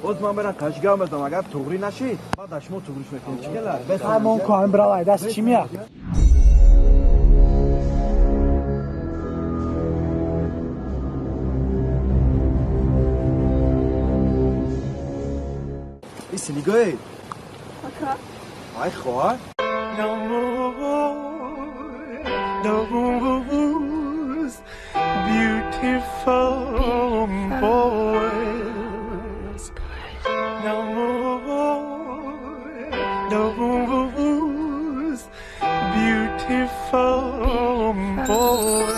Боз ман мерам қашгам безам, агар туғри нашид, баъд аз шумо туғриш мекунем. Чӣ кела? Ҳамон коҳам бравай, даст чӣ меяд? Иси нигоҳе. Ака. Ай хоҳар. Those beautiful boys. No more, those beautiful boys.